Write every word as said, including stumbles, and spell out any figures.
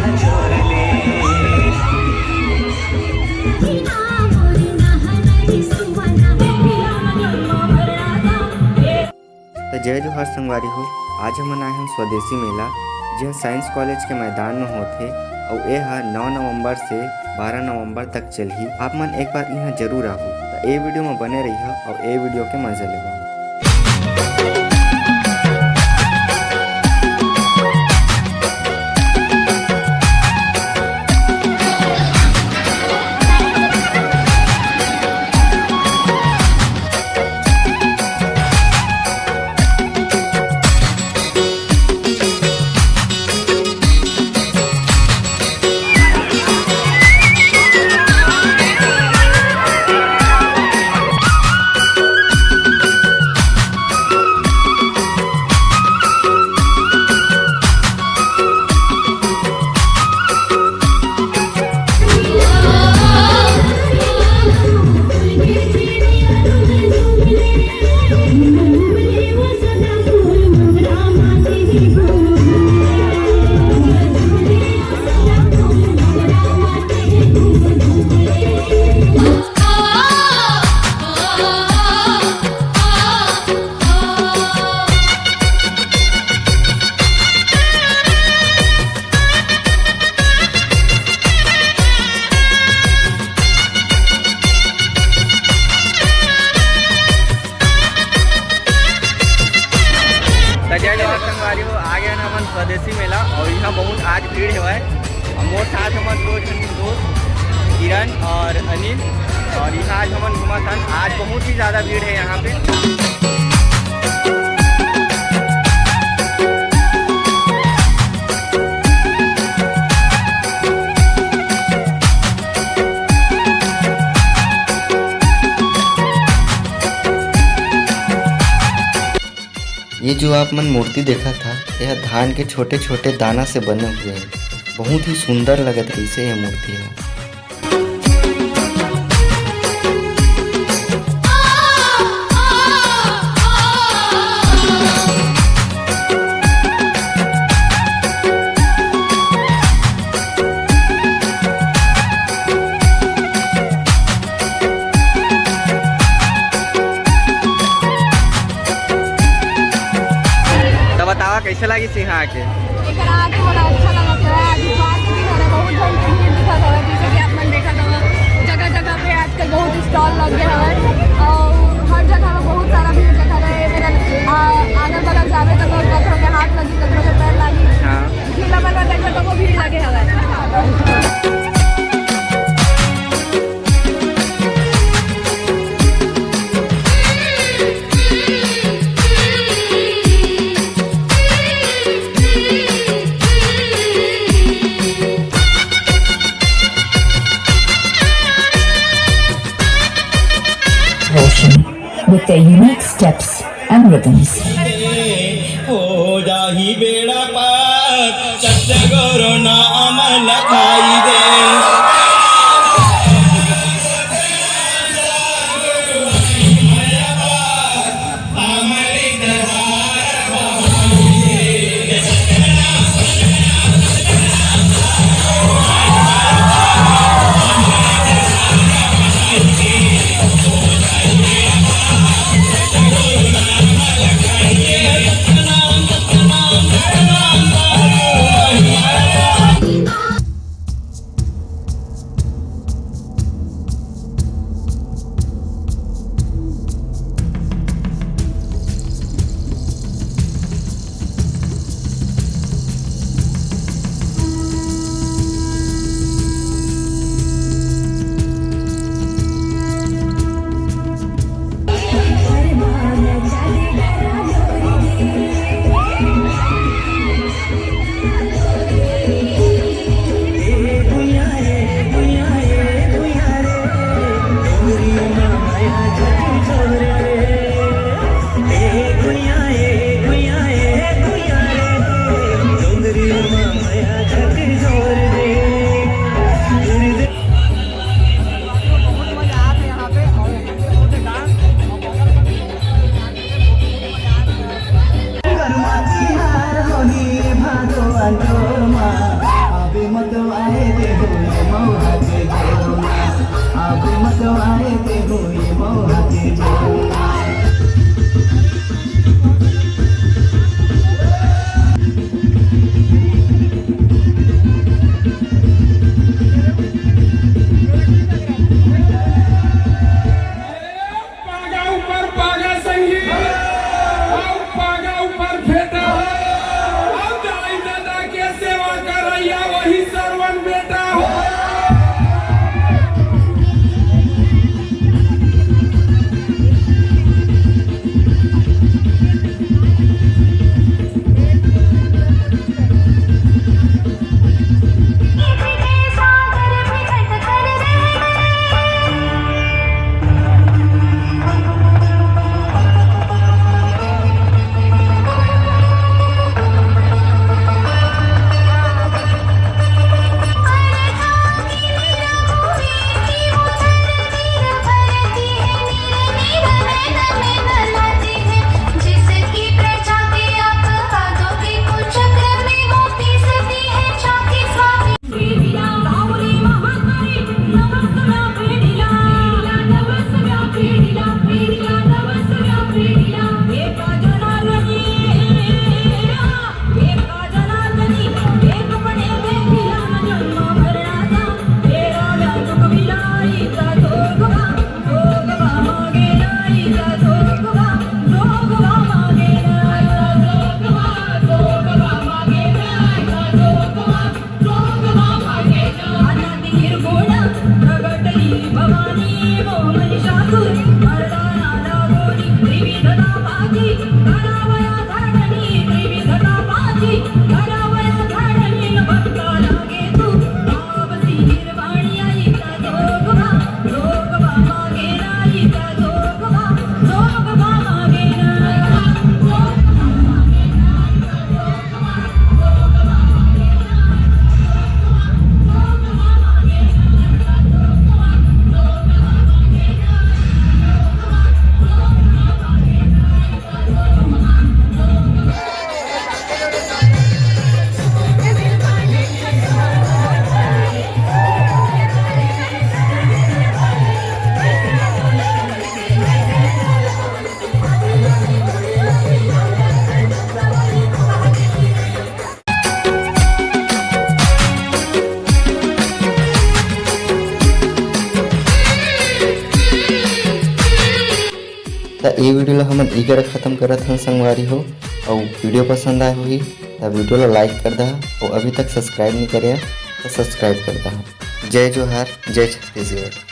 त जय जोहार संगवारी हो, आज हमन आए हन स्वदेशी मेला, जेह साइंस कॉलेज के मैदान में होथे, अउ ए ह नौ नवंबर से बारह नवंबर तक चलही। आप मन एक बार इहाँ जरूर आहू। त ए वीडियो में बने रहिहा अउ ए वीडियो के मजा लेवा। त जय जोहार संगवारी हो, आ गए हमन स्वदेशी मेला अउ इहाँ बहुत आज भीड़ हवय। अउ मोर साथ हमर दो झन दोस्त किरण अउ अनिल, अउ इहाँ आज हमन घूमत हन। आज बहुत ही ज्यादा भीड़ है यहाँ पे। ये जो आप मन मूर्ति देखत हा, यह धान के छोटे-छोटे दाना से बने हुए हैं। बहुत ही सुंदर लगत रहिसे यह मूर्ति ह। त बतावा, कैसे लागिस इहाँ आके? एकरा आके बड़ा अच्छा लगत है। आज इतवार के दिन हवे, बहुत जन के भीड़ दिखत हवे, जैसे कि आप मन देखत हवा, जगह जगह पे आजकल बहुत स्टॉल लग गए हवे और हर जगह में बहुत सारा भीड़ दिखत है। मेरा, आ, अगल बगल जावे तो लोग ककरो के हाथ लगी, ककरो के पैर लगी। हाँ। झूला मन में बैठे तो वो भीड़ लगे हवे। Roshan with their unique steps and rhythms. हो जाही बेड़ा पार, सतगुरु नाम लखाई दे। त ए video ला हमन इकरे खतम करत हन संगवारी हो। अउ video पसंद आए होही त video ला like कर दहा, अउ अभी तक subscribe नहीं करे हव त subscribe कर दहा। जय जोहार, जय छत्तीसगढ़।